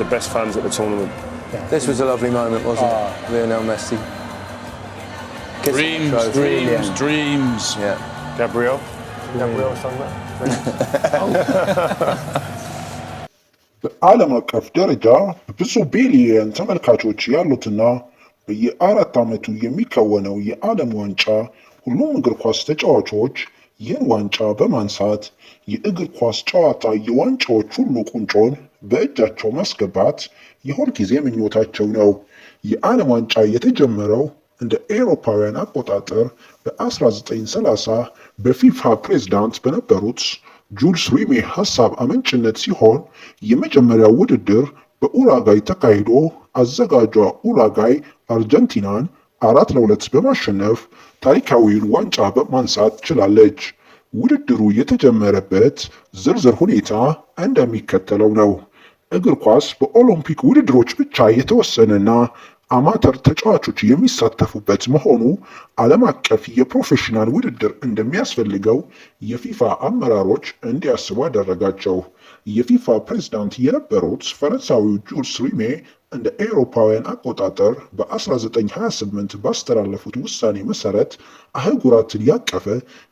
the best fans at the tournament. This was a lovely moment, wasn't it? Lionel Messi kissing the Dreams, trophy at the dreams, end. Dreams. Yeah. Gabriel. Gabriel sung that. በዓለም አቀፍ ደረጃ ብዙ ቢሊየን ተመልካቾች ያሉትና በየ4 ዓመቱ የሚከወነው የዓለም ዋንጫ ሁሉም እግር ኳስ ተጫዋቾች ይህን ዋንጫ በማንሳት የእግር ኳስ ጨዋታ የዋንጫዎች ሁሉ ቁንጮን በእጃቸው ማስገባት የሁል ጊዜ ምኞታቸው ነው። የዓለም ዋንጫ የተጀመረው እንደ ኤሮፓውያን አቆጣጠር በ1930 በፊፋ ፕሬዝዳንት በነበሩት ጁልስ ሪሜ ሀሳብ አመንጭነት ሲሆን የመጀመሪያው ውድድር በኡራጋይ ተካሂዶ አዘጋጇ ኡራጋይ አርጀንቲናን 4-2 በማሸነፍ ታሪካዊውን ዋንጫ በማንሳት ችላለች። ውድድሩ የተጀመረበት ዝርዝር ሁኔታ እንደሚከተለው ነው። እግር ኳስ በኦሎምፒክ ውድድሮች ብቻ የተወሰነና አማተር ተጫዋቾች የሚሳተፉበት መሆኑ ዓለም አቀፍ የፕሮፌሽናል ውድድር እንደሚያስፈልገው የፊፋ አመራሮች እንዲያስቡ አደረጋቸው። የፊፋ ፕሬዝዳንት የነበሩት ፈረንሳዊው ጁልስ ሪሜ እንደ ኤሮፓውያን አቆጣጠር በ1928 ባስተላለፉት ውሳኔ መሰረት አህጉራትን ያቀፈ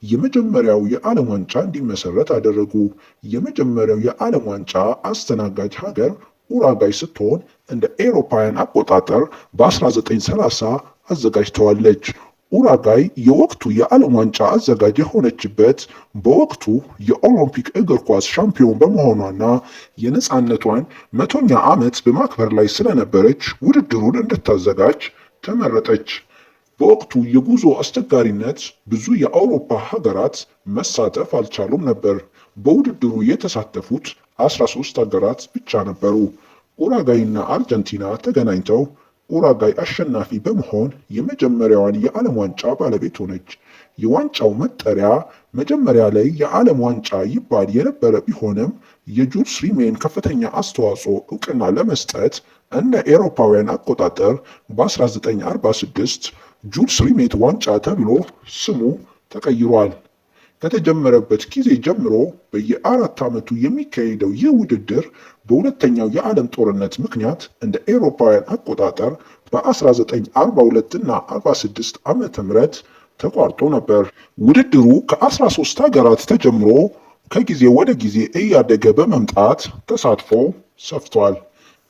የመጀመሪያው የዓለም ዋንጫ እንዲመሰረት አደረጉ። የመጀመሪያው የዓለም ዋንጫ አስተናጋጅ ሀገር ኡራጋይ ስትሆን እንደ ኤሮፓውያን አቆጣጠር በ1930 አዘጋጅተዋለች። ኡራጋይ የወቅቱ የዓለም ዋንጫ አዘጋጅ የሆነችበት በወቅቱ የኦሎምፒክ እግር ኳስ ሻምፒዮን በመሆኗና የነፃነቷን 100ኛ ዓመት በማክበር ላይ ስለነበረች ውድድሩን እንድታዘጋጅ ተመረጠች። በወቅቱ የጉዞ አስቸጋሪነት ብዙ የአውሮፓ ሀገራት መሳተፍ አልቻሉም ነበር። በውድድሩ የተሳተፉት 13 ሀገራት ብቻ ነበሩ። ኡራጋይና አርጀንቲና ተገናኝተው ኡራጋይ አሸናፊ በመሆን የመጀመሪያዋን የዓለም ዋንጫ ባለቤት ሆነች። የዋንጫው መጠሪያ መጀመሪያ ላይ የዓለም ዋንጫ ይባል የነበረ ቢሆንም የጁልስ ሪሜን ከፍተኛ አስተዋጽኦ እውቅና ለመስጠት እንደ ኤሮፓውያን አቆጣጠር በ1946 ጁልስ ሪሜት ዋንጫ ተብሎ ስሙ ተቀይሯል። ከተጀመረበት ጊዜ ጀምሮ በየ4 ዓመቱ የሚካሄደው ይህ ውድድር በሁለተኛው የዓለም ጦርነት ምክንያት እንደ ኤሮፓውያን አቆጣጠር በ1942 እና 46 ዓመተ ምህረት ተቋርጦ ነበር። ውድድሩ ከ13 ሀገራት ተጀምሮ ከጊዜ ወደ ጊዜ እያደገ በመምጣት ተሳትፎ ሰፍቷል።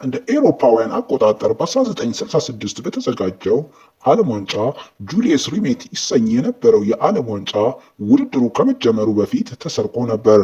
እንደ ኤሮፓውያን አቆጣጠር በ1966 በተዘጋጀው ዓለም ዋንጫ ጁልየስ ሪሜት ይሰኝ የነበረው የዓለም ዋንጫ ውድድሩ ከመጀመሩ በፊት ተሰርቆ ነበር።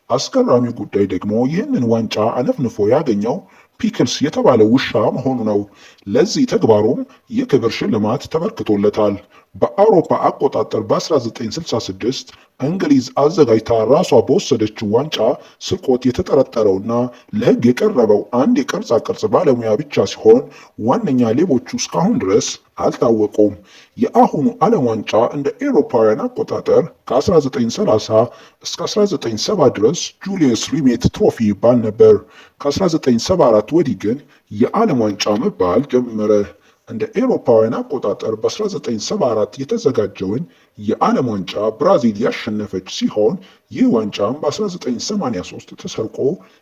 አስገራሚው ጉዳይ ደግሞ ይህንን ዋንጫ አነፍንፎ ያገኘው ፒክልስ የተባለ ውሻ መሆኑ ነው። ለዚህ ተግባሩም የክብር ሽልማት ተበርክቶለታል። በአውሮፓ አቆጣጠር በ1966 እንግሊዝ አዘጋጅታ ራሷ በወሰደችው ዋንጫ ስርቆት የተጠረጠረውና ለሕግ የቀረበው አንድ የቅርጻ ቅርጽ ባለሙያ ብቻ ሲሆን ዋነኛ ሌቦቹ እስካሁን ድረስ አልታወቁም። የአሁኑ ዓለም ዋንጫ እንደ ኤሮፓውያን አቆጣጠር ከ1930 እስከ 1970 ድረስ ጁልየስ ሪሜት ትሮፊ ይባል ነበር። ከ1974 ወዲህ ግን የዓለም ዋንጫ መባል ጀመረ። እንደ ኤሮፓውያን አቆጣጠር በ1974 የተዘጋጀውን የዓለም ዋንጫ ብራዚል ያሸነፈች ሲሆን ይህ ዋንጫም በ1983 ተሰርቆ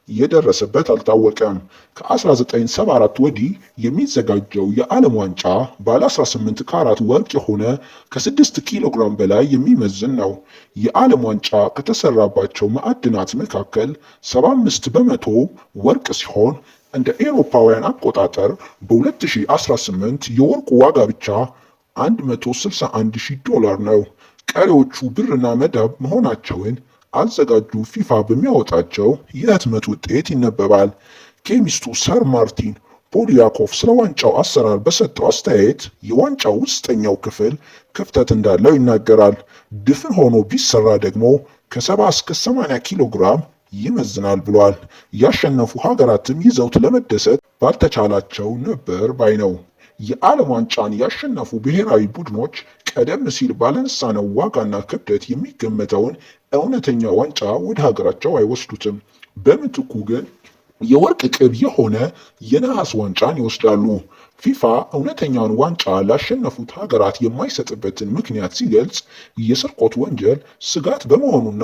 የደረሰበት አልታወቀም። ከ1974 ወዲህ የሚዘጋጀው የዓለም ዋንጫ ባለ 18 ካራት ወርቅ የሆነ ከ6 ኪሎ ግራም በላይ የሚመዝን ነው። የዓለም ዋንጫ ከተሰራባቸው ማዕድናት መካከል 75% ወርቅ ሲሆን እንደ ኤሮፓውያን አቆጣጠር በ2018 የወርቁ ዋጋ ብቻ 161,000 ዶላር ነው። ቀሪዎቹ ብርና መዳብ መሆናቸውን አዘጋጁ ፊፋ በሚያወጣቸው የህትመት ውጤት ይነበባል። ኬሚስቱ ሰር ማርቲን ፖሊያኮፍ ስለ ዋንጫው አሰራር በሰጠው አስተያየት የዋንጫው ውስጠኛው ክፍል ክፍተት እንዳለው ይናገራል። ድፍን ሆኖ ቢሰራ ደግሞ ከ70 እስከ 80 ኪሎ ግራም ይመዝናል ብሏል። ያሸነፉ ሀገራትም ይዘውት ለመደሰት ባልተቻላቸው ነበር ባይ ነው። የዓለም ዋንጫን ያሸነፉ ብሔራዊ ቡድኖች ቀደም ሲል ባነሳነው ዋጋና ክብደት የሚገመተውን እውነተኛ ዋንጫ ወደ ሀገራቸው አይወስዱትም። በምትኩ ግን የወርቅ ቅብ የሆነ የነሐስ ዋንጫን ይወስዳሉ። ፊፋ እውነተኛውን ዋንጫ ላሸነፉት ሀገራት የማይሰጥበትን ምክንያት ሲገልጽ የስርቆት ወንጀል ስጋት በመሆኑና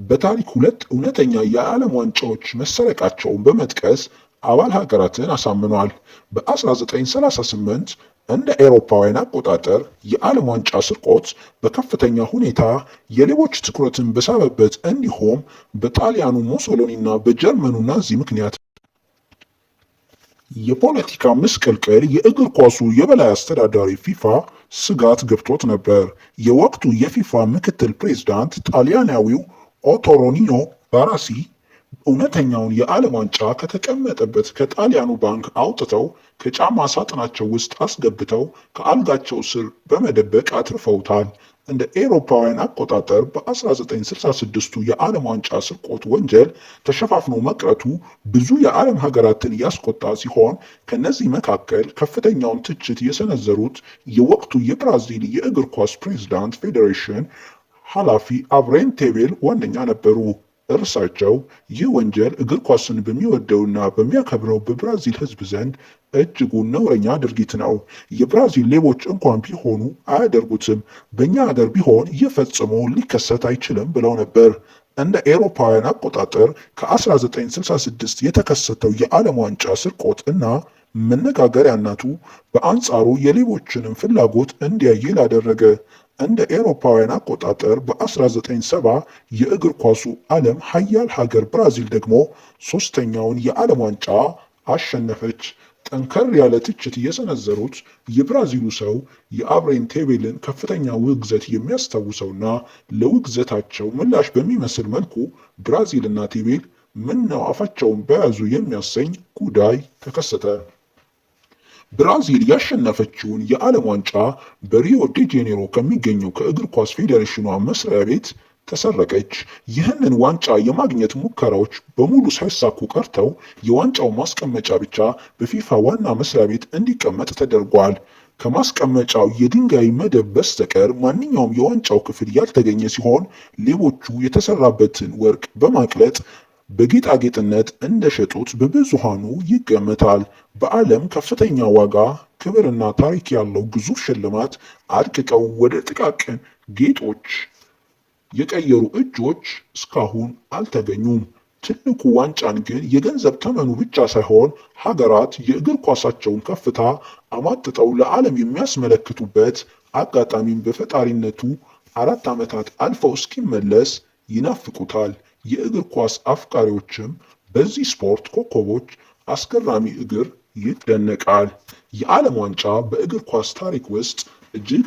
በታሪክ ሁለት እውነተኛ የዓለም ዋንጫዎች መሰረቃቸውን በመጥቀስ አባል ሀገራትን አሳምኗል። በ1938 እንደ ኤሮፓውያን አቆጣጠር የዓለም ዋንጫ ስርቆት በከፍተኛ ሁኔታ የሌቦች ትኩረትን በሳበበት እንዲሁም በጣሊያኑ ሙሶሎኒና በጀርመኑ ናዚ ምክንያት የፖለቲካ ምስቅልቅል የእግር ኳሱ የበላይ አስተዳዳሪ ፊፋ ስጋት ገብቶት ነበር። የወቅቱ የፊፋ ምክትል ፕሬዝዳንት ጣሊያናዊው ኦቶሮኒዮ ባራሲ እውነተኛውን የዓለም ዋንጫ ከተቀመጠበት ከጣሊያኑ ባንክ አውጥተው ከጫማ ሳጥናቸው ውስጥ አስገብተው ከአልጋቸው ስር በመደበቅ አትርፈውታል። እንደ ኤሮፓውያን አቆጣጠር በ1966ቱ የዓለም ዋንጫ ስርቆት ወንጀል ተሸፋፍኖ መቅረቱ ብዙ የዓለም ሀገራትን ያስቆጣ ሲሆን ከነዚህ መካከል ከፍተኛውን ትችት የሰነዘሩት የወቅቱ የብራዚል የእግር ኳስ ፕሬዝዳንት ፌዴሬሽን ኃላፊ አብሬንቴቤል ዋነኛ ነበሩ። እርሳቸው ይህ ወንጀል እግር ኳስን በሚወደውና በሚያከብረው በብራዚል ሕዝብ ዘንድ እጅጉን ነውረኛ ድርጊት ነው። የብራዚል ሌቦች እንኳን ቢሆኑ አያደርጉትም። በእኛ ሀገር ቢሆን ይህ ፈጽሞ ሊከሰት አይችልም ብለው ነበር። እንደ ኤሮፓውያን አቆጣጠር ከ1966 የተከሰተው የዓለም ዋንጫ ስርቆት እና መነጋገሪያነቱ በአንጻሩ የሌቦችንም ፍላጎት እንዲያይል አደረገ። እንደ ኤሮፓውያን አቆጣጠር በ1970 የእግር ኳሱ ዓለም ሀያል ሀገር ብራዚል ደግሞ ሶስተኛውን የዓለም ዋንጫ አሸነፈች። ጠንከር ያለ ትችት የሰነዘሩት የብራዚሉ ሰው የአብሬንቴቤልን ከፍተኛ ውግዘት የሚያስታውሰውና ለውግዘታቸው ምላሽ በሚመስል መልኩ ብራዚልና ቴቤል ምነው አፋቸውን በያዙ የሚያሰኝ ጉዳይ ተከሰተ። ብራዚል ያሸነፈችውን የዓለም ዋንጫ በሪዮ ዴ ጄኔሮ ከሚገኘው ከእግር ኳስ ፌዴሬሽኗ መስሪያ ቤት ተሰረቀች። ይህንን ዋንጫ የማግኘት ሙከራዎች በሙሉ ሳይሳኩ ቀርተው የዋንጫው ማስቀመጫ ብቻ በፊፋ ዋና መስሪያ ቤት እንዲቀመጥ ተደርጓል። ከማስቀመጫው የድንጋይ መደብ በስተቀር ማንኛውም የዋንጫው ክፍል ያልተገኘ ሲሆን ሌቦቹ የተሰራበትን ወርቅ በማቅለጥ በጌጣጌጥነት እንደሸጡት በብዙሃኑ ይገመታል። በዓለም ከፍተኛ ዋጋ፣ ክብርና ታሪክ ያለው ግዙፍ ሽልማት አድቅቀው ወደ ጥቃቅን ጌጦች የቀየሩ እጆች እስካሁን አልተገኙም። ትልቁ ዋንጫን ግን የገንዘብ ተመኑ ብቻ ሳይሆን ሀገራት የእግር ኳሳቸውን ከፍታ አማጥጠው ለዓለም የሚያስመለክቱበት አጋጣሚን በፈጣሪነቱ 4 ዓመታት አልፈው እስኪመለስ ይናፍቁታል። የእግር ኳስ አፍቃሪዎችም በዚህ ስፖርት ኮከቦች አስገራሚ እግር ይደነቃል። የዓለም ዋንጫ በእግር ኳስ ታሪክ ውስጥ እጅግ